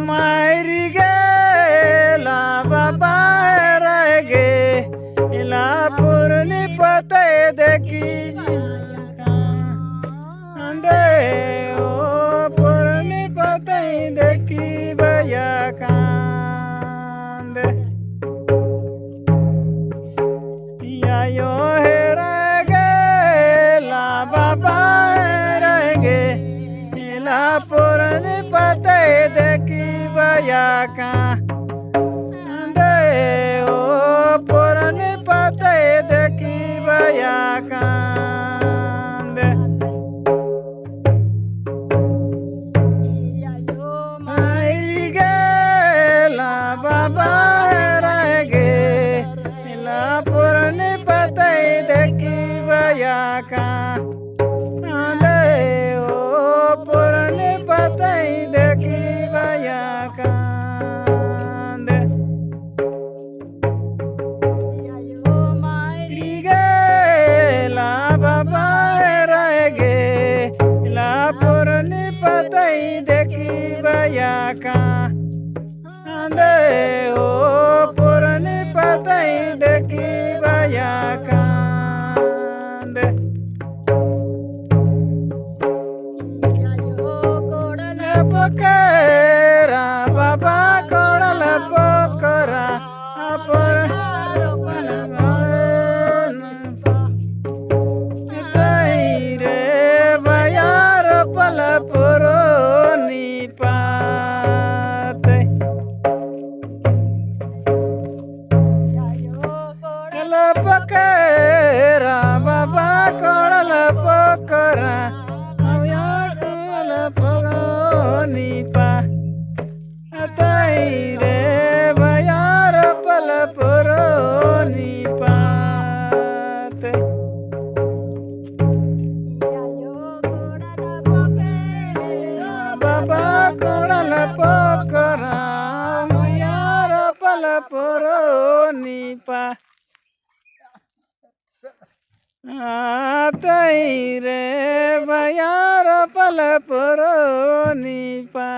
मारी गेला बाबा रह गे ला पुरनी पते देखी दे ओ पुरनी पते देखी बया कांद यो हे रह गेला बाबा रह गे ला पुरनी पते देखी बया कांद ओ पुरनी पते देखी बया कांद मारी गेला बाबा रह गे ला पुरनी पते देखी बया कांद ओ पुरनी पते देखी बया कांद गेला बाबा रह गे ला पुरनी पते देखी बया कांद ओ पुरनी पते देखी बया कांद पोकरा बाबा कोड़ल पोकरा अपर रे बयार पल पुरोनी पात पकरा बाबा कोड़ल पोकरा कोड़ल पोनी पा रे बयार पल पुरोनी पात बाबा कोड़ल पोकरा यार पल पुरोनी पा रे बयार पल पुरोनी पा।